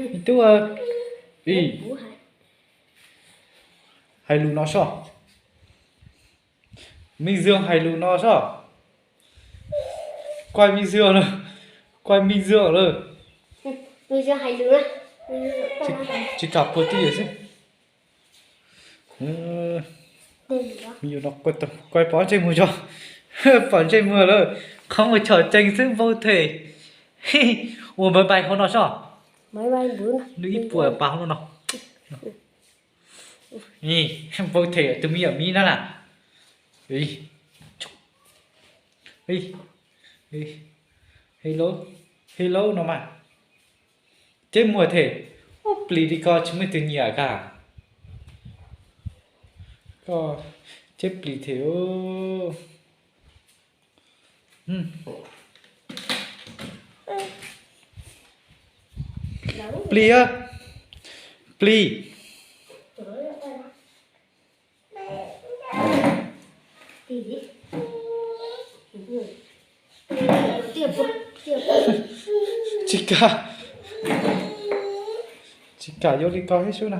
Ib tug, ib, hais lus no soj. Mej Zuag hais lus no soj. Kuaj Mej Zuag lawm, kuaj Mej Zuag lawm. Tsis kam puag twj ywm xwb. Kuaj pom ntsej muag tso, pom ntsej muag lawm, qhov muag chom ceev xwb npau them. Ua npawg npais hauv no soj. Ib puas pas hauv no no. Npau them tus me nyuam mib na na. Hello, hello no mas. Ceb muag them, ub plis li ko tsis muaj tus nyiam kag. Ceb plis them. Plis, plis. Tsis kam, tsis kam yuav li ko thiab sub na.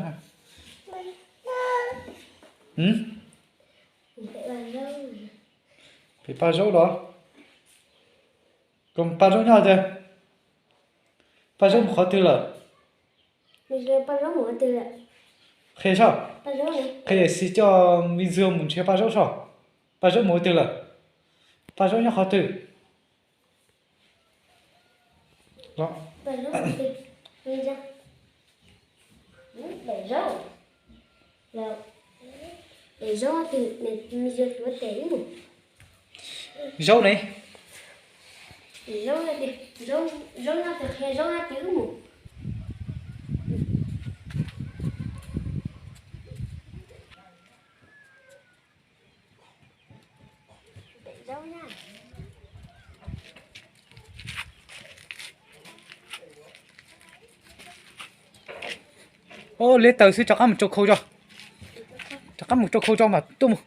Pem Paj Zaub los? Paj Zaub nyob tiag? Paj Zaub mus qhov twg lawm? Qhia soj, qhia xis coj Me Ntxwg mus nrhiav Paj Zaub soj. Paj Zaub mus qhov twg lawm? Paj Zaub nyob qhov twg? Zaub ne? Ua liab taws xwb, rov qab mus rau khau tso, rov qab mus rau khau tso mas tuaj mus.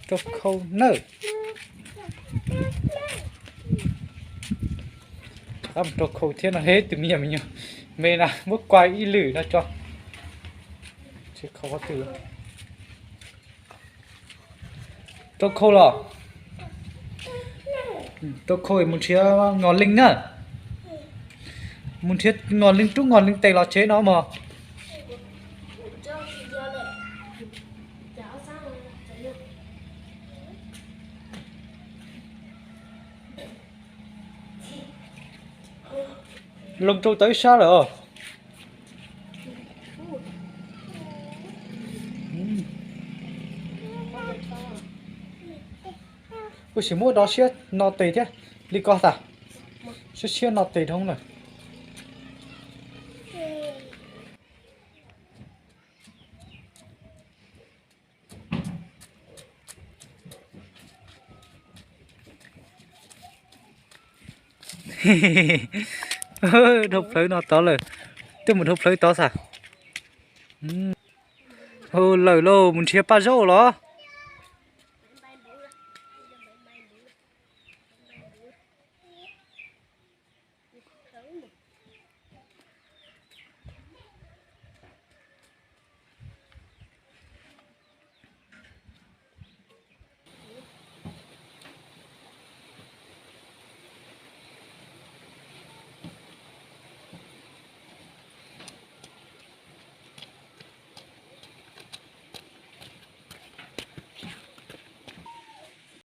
Rau khau nawb. Rov qab mus rau khau thiab no, tus me nyuam me nyuam me na, muab kuaj ib lwm no tso. Rau khau los? Rau khau mus nrhiav ngos leej na. Mus nrhiav ngos leej rub ngos leej tes los tsev no mog. Loo rau tau ib sab lawm os. Kuj sim muab do siab no tes thiab li ko tas. Siab siab no tes dhau lawm. Dhau plawv no tod lawm. Twb mus dhau plawv tod xav. Hu lawm lauj, mus nrhiav Paj Zaub los?